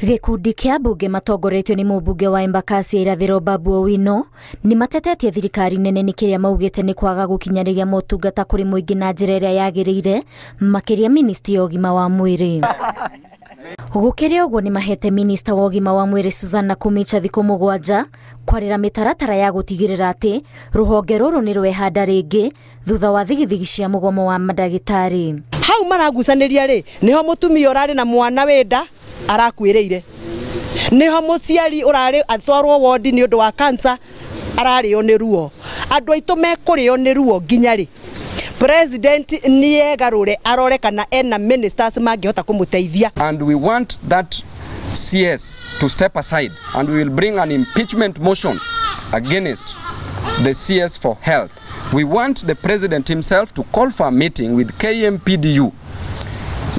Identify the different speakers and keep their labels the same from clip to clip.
Speaker 1: Gĩkundi kĩa mbunge matongoretio nĩ mũmbunge wa Embakasi ya Irathĩro Babu Owino nĩ matetetie thirikari nene nĩ kĩrĩa maugĩte nĩ kwaga gũkinyanĩria motungata kũrĩ mũingĩ na njĩra ĩrĩa yagĩrĩire, makĩria ministry ya ũgima wa mwĩrĩ. Gũkĩrĩ ũguo nĩ mahete minista wa ũgima wa mwĩrĩ Susan Nakhumicha thikũ 7 kwarĩra mĩtaratara ya gũtigĩrĩra atĩ rũhonge rũrũ nĩ rwehanda rĩngĩ thutha wa thigithigi cia mũgomo wa mandagĩtarĩ.
Speaker 2: Hau maragucanĩria rĩ, nĩho mũtumia ũrarĩ na mwana wĩnda arakuĩrĩire, nĩho mũciari ũrarĩ atwarwo wodi nĩ ũndũ wa cancer ararĩo nĩ ruo. Andũ aitũ mekũrĩo nĩ ruo nginya rĩ? President nĩegarũre arore kana ena ministers mangĩhota kũmũteithia.
Speaker 3: And we want that CS to step aside, and we will bring an impeachment motion against the CS for health. We want the president himself to call for a meeting with KMPDU,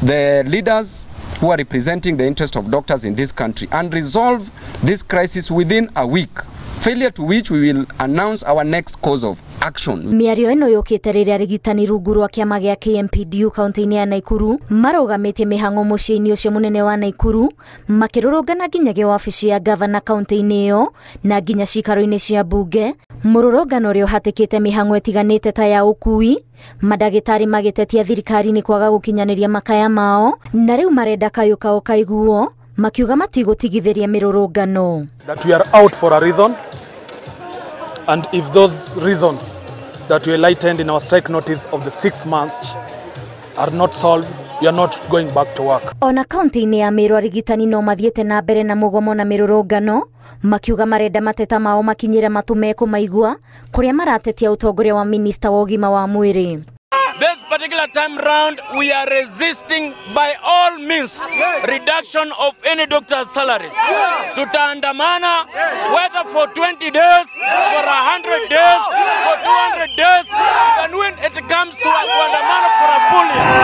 Speaker 3: the leaders who are representing the interest of doctors in this country, and resolve this crisis within a week, failure to which we will announce our next course of action.
Speaker 1: Mĩario ĩno yũkĩte rĩrĩa arigitani rungu rwa kĩama gĩa KMPDU kaunti-inĩ ya Naikuru marũgamĩtie mĩhang'o mũciĩ-inĩ ũcio mũnene wa Naikuru, makĩrũrũngana nginyagia wabici ya gavana kaunti-inĩ ĩyo na nginya cikaro-inĩ cia mbunge, mũrũrũngano ũrĩa ũhatĩkĩte mĩhang'o ĩtiganĩte ta ya ũkui, mandagĩtarĩ magĩtetia thirikari nĩ kwaga gũkinyanĩria makaya mao, na rĩu marenda kayũ kao kaiguo, makiuga matigũtigithĩria mĩrũrũngano.
Speaker 4: That we are out for a reason, and if those reasons that we enlightened in our strike notice of the 6th March are not solved, we are not going back to work.
Speaker 1: Ona kaunti-inĩ ya Meru arigitani no mathiĩte na mbere na mũgomo na mĩrũrũngano, makiuga marenda mateta mao makinyĩre matũ mekũmaigua, kũrĩa maratetia ũtongoria wa minista wa ũgima wa mwĩrĩ.
Speaker 5: This particular time round, we are resisting by all means reduction of any doctor's salaries. Tutaandamana whether for 20 days, for 100 days, for 200 days, and when it comes to kuandamana for a full year.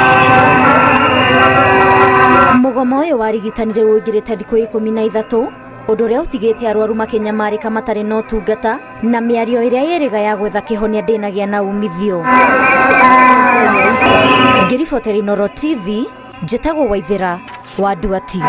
Speaker 1: Mũgomo ũyũ wa arigitani rĩu ũingĩrĩte thikũ 13, ũndũ ũrĩa ũtigĩte arwaru makĩnyamarĩka matarĩ na ũtungata, na mĩario ĩrĩa yĩrĩga ya gwetha kĩhonia ndĩnagĩa na umithio. Ngĩribotera Inooro TV, njĩtagwo Waithĩra wa Nduati.